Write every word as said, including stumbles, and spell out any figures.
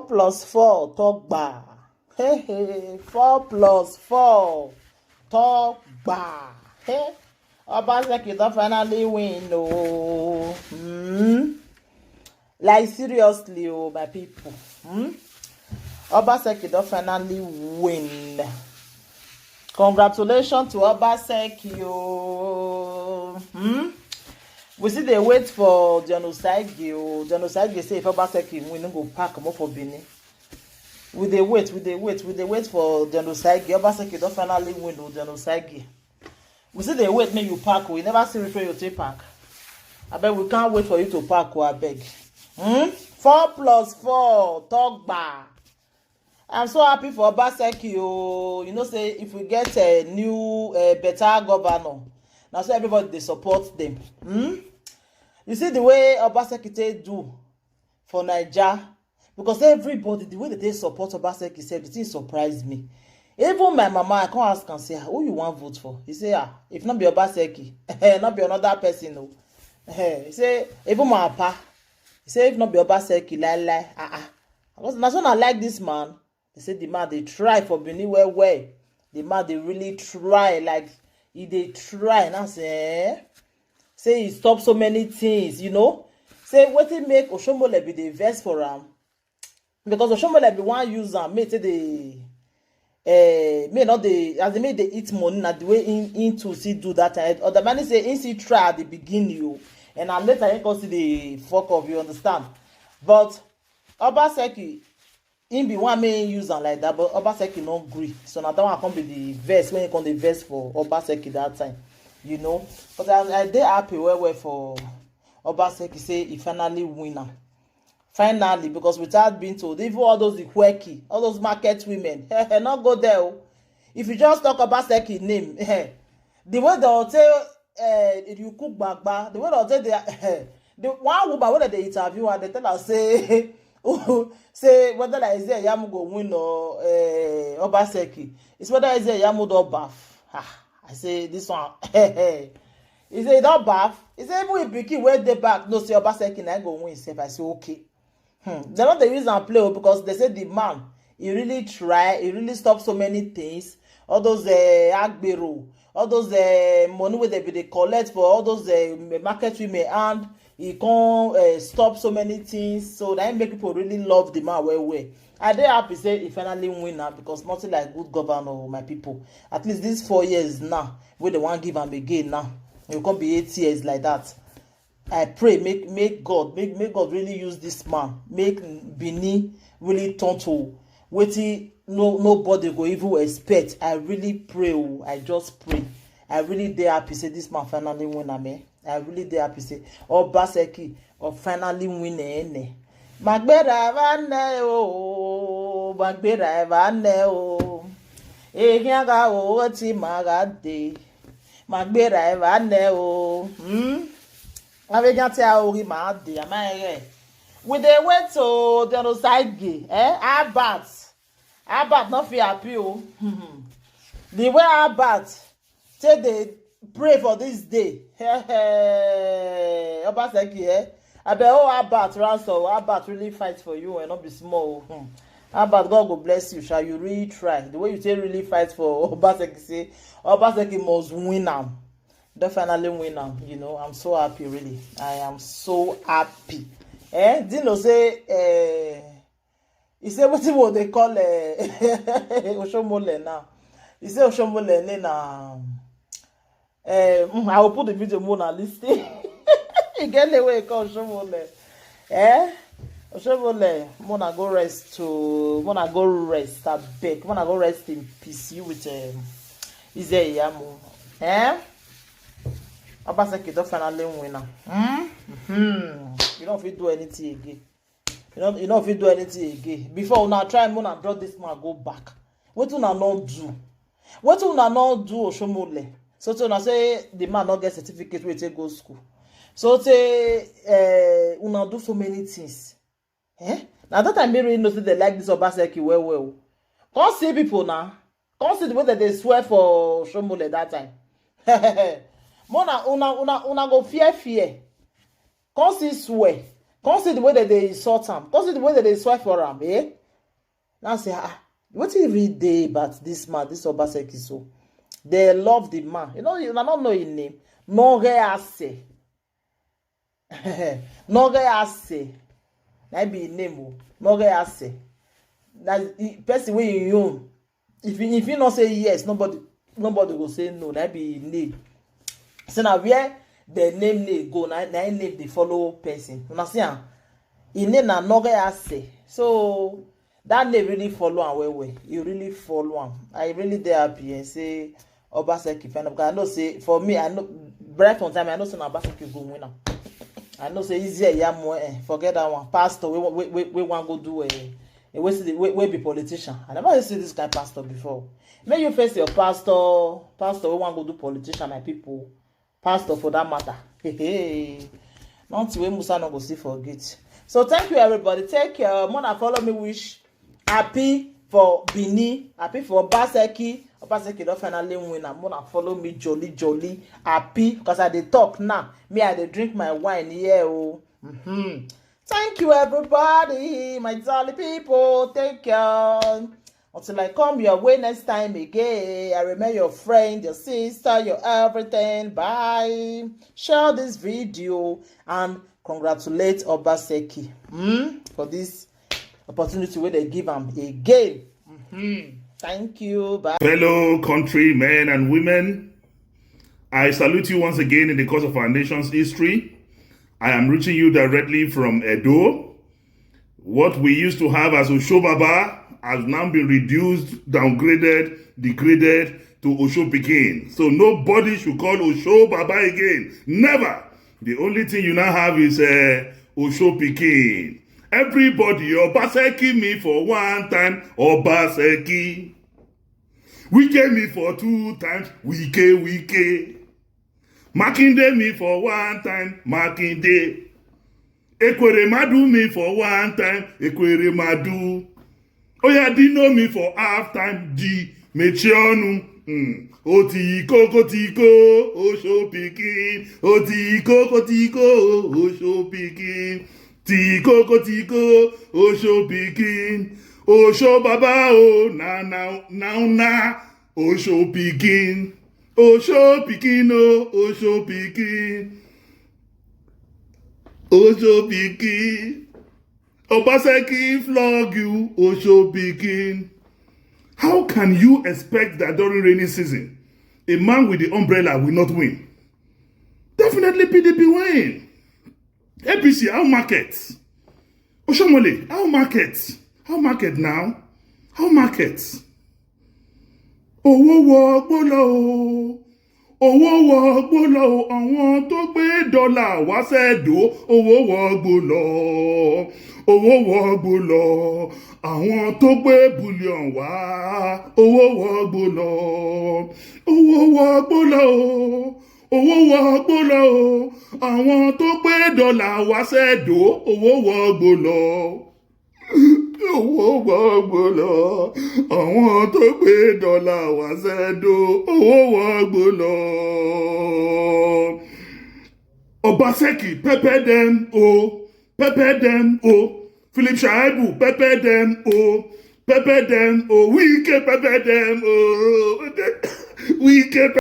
Plus four, talk ba. Hey, hey, four plus four, talk ba. Hey, Obaseki don finally win, oh. Hmm. Like, seriously, oh, my people. Hmm? Obaseki don finally win. Congratulations to Obaseki, oh. Hmm? We still dey wait for John Osagie, oh. John Osagie say if Obaseki win, he go pack comot for Benin. We dey wait, we dey wait, we dey wait for John Osagie. Obaseki don finally win, oh, John Osagie. We still dey wait make you pack, oh. You never see reach where you take pack. Abeg, we can't wait for you to pack, oh, abeg. Hmm? Four plus four, talk ba. I'm so happy for Obaseki, oh. You know say if we get a new, uh, better governor, na so everybody dey support them. Hmm? You see the way Obaseki take do for Naija, because everybody, the way that they support Obaseki sef, the thing surprised me. Even my mama, I come ask am say, "Ah, who you wan vote for?" He say, "Ah, if not be Obaseki, not be another person, oh." He say, even my papa, he say, "If not be Obaseki, lie, lie, ah, ah." Because na so I like this man. They say the man dey try for Benin well, well. The man dey really try, like, he dey try. Now say, eh? Say he stop so many things, you know. Say wetin make Oshomole be dey vex for am. Because Oshomole be wan use am, make take dey, eh, make not dey, as they make dey eat money, na the way in, into see do that time. Or the man say, he see try at the beginning, you. And na later he come see the fuck up, you understand? But Obaseki, he be one make he use am like that, but Obaseki no gree. So na that one come be the vex when he come dey vex for Obaseki that time, you know. But I, I dey happy well, well for Obaseki, say he finally win am. Finally, because without being told, even all those Ikweki, all those market women, not go there, oh. If you just talk Obaseki name, the way they'll say, eh, you cook gbagba, the way they'll say they, the one woman wey dey interview her, they tell her say, say whether like Eze Iyamu go win or, eh, Obaseki, it's whether Eze Iyamu don baff. Ah, I say this one. He say he don baff. He say even if pikin wey dey back know say Obaseki na go win sef. I say okay. Hmm. They no dey use am play, oh, because they say the man, he really try, he really stop so many things. All those, uh, agbero, all those, uh, money wey they be dey collect for all those, uh, market women, and he come, uh, stop so many things. So that make people really love the man well, well. I dey happy say he finally win now, because nothing like good governor, oh, my people. At least these four years now, wey they wan give am again now, e come be eight years like that. I pray make, make God, make, make God really use this man, make Benin really turn to wetin no, nobody go even expect. I really pray, oh, I just pray. I really dey happy say this man finally win am, eh. I really dey happy say Obaseki go finally win, eh, eh. Magbera vane o, magbera vane o. Ehiaga o ti magade. Magbera vane o. Hmm? Avegante a ori ma de, am I right? We dey wait o, John Osagie, eh? Albert. Albert no fit happy o. The way Albert take dey pray for this day. Obaseki, eh? Abeg, oh, Albert Ransom, Albert really fight for you, and not be small. Hmm. Albert, God go bless you. Shall you really try? The way you say really fight for Obaseki, say Obaseki must win am. They finally win am. You know, I'm so happy, really. I am so happy. Eh? Dino say, eh, he say, what you they call, eh, Oshomole now? He say Oshomole name na. Eh, mm, I will put the video more na list. You get the way call Oshomole. Eh? Oshomole, mona go rest to, mona go rest, I beg. Mona go rest in peace. You with, um, Eze Iyamu. Eh? Obaseki don finally win now. Hmm? Hmm. You don't fit do anything again. You don't, you don't fit do anything again. Before, una try, una draw this man go back. Wetin una no do? Wetin una no do, Oshomole? So tey una say the man no get certificate wey take go school. So tey, eh, una do so many things. Eh? Na that time me really know say they like this Obaseki well, well. Come see people now. Come see the way that they swear for Oshomole that time. Mona, una, una, una go fear, fear. Come see swear. Come see the way that they insult am. Come see the way that they swear for am, eh? Now say, ah, wetin really dey about this man, this Obaseki so? They love the man. You know, you don't know his name. Nore Ase. Nore Ase. That be his name. Oh. Nore Ase. That person wey you own. If you, if you not say yes, nobody nobody go say no. That be his name. So now where the name name go, na na him name dey follow person. Una see am? His name na Nore Ase. So that name really follow am well well. E really follow am. I really dey happy and say Obaseki fend am. Because I know say for me, I know right from time I know say na Obaseki go win am. I know say easier ya more. Eh, forget that one. Pastor, we we we, we wan go do eh, eh, wey still dey- wey wey be politician. I never see this kind pastor before. Make you face your pastor, pastor wey wan go do politician, my people. Pastor for that matter. Hey, hey. Nothing wey Musa no go see for gate. So thank you everybody. Take care. Mona follow me wish happy for Benin, happy for Obaseki. Obaseki don finally win am. Mona follow me jolly jolly happy because I dey talk now. Me I dey drink my wine here. Oh. Mm-hmm. Thank you everybody, my jolly people. Take care. Until I come your way next time again, I remain your friend, your sister, your everything. Bye. Share this video and congratulate Obaseki hmm, for this opportunity where they give him again. Hmm. Thank you. Bye. Fellow countrymen and women, I salute you once again in the course of our nation's history. I am reaching you directly from Edo. What we used to have as Oshobaba has now been reduced, downgraded, degraded to Oshopikin. So nobody should call Oshobaba again. Never. The only thing you now have is uh, Oshopikin. Everybody, Obaseki me for one time, Obaseki. Wike me for two times, Wike, Wike. Makinde me for one time, Makinde. Ekweremadu me for one time, Ekweremadu. Oya Dino me for half time, Di Mechionu. Mm. Otiko kotiko, Oshopikin. Otiko kotiko, Oshopikin. Tiko kotiko, Oshopikin. Oshobaba o, na na na na. Oshopikin. Oshopikin o, Oshopikin. Oshopikin. Obaseki flog you, Oshopikin. How can you expect that during rainy season, a man with the umbrella will not win? Definitely P D P win. A P C, how market? Oshomole, how market? How market now? How market? Owó wọgbó lọ o. Owó wọgbó lọ o. Àwọn tó gbé dọ́là wá sẹ́dọ̀. Owó wọgbó lọ. Owó wọgbó lọ. Àwọn tó gbé bullion wá. Owó wọgbó lọ. Owó wọgbó lọ o. Owó wọgbó lọ o. Àwọn tó gbé dọ́là wá sẹ́dọ̀. Owó wọgbó lọ. Owó wọgbó lọ. Àwọn tó gbé dọ́là wá sẹ́dọ̀. Owó wọgbó lọ. Obaseki, pepper them o, pepper them o. Philip Shaibu, pepper them o, pepper them o. Wike, pepper them o. Wike,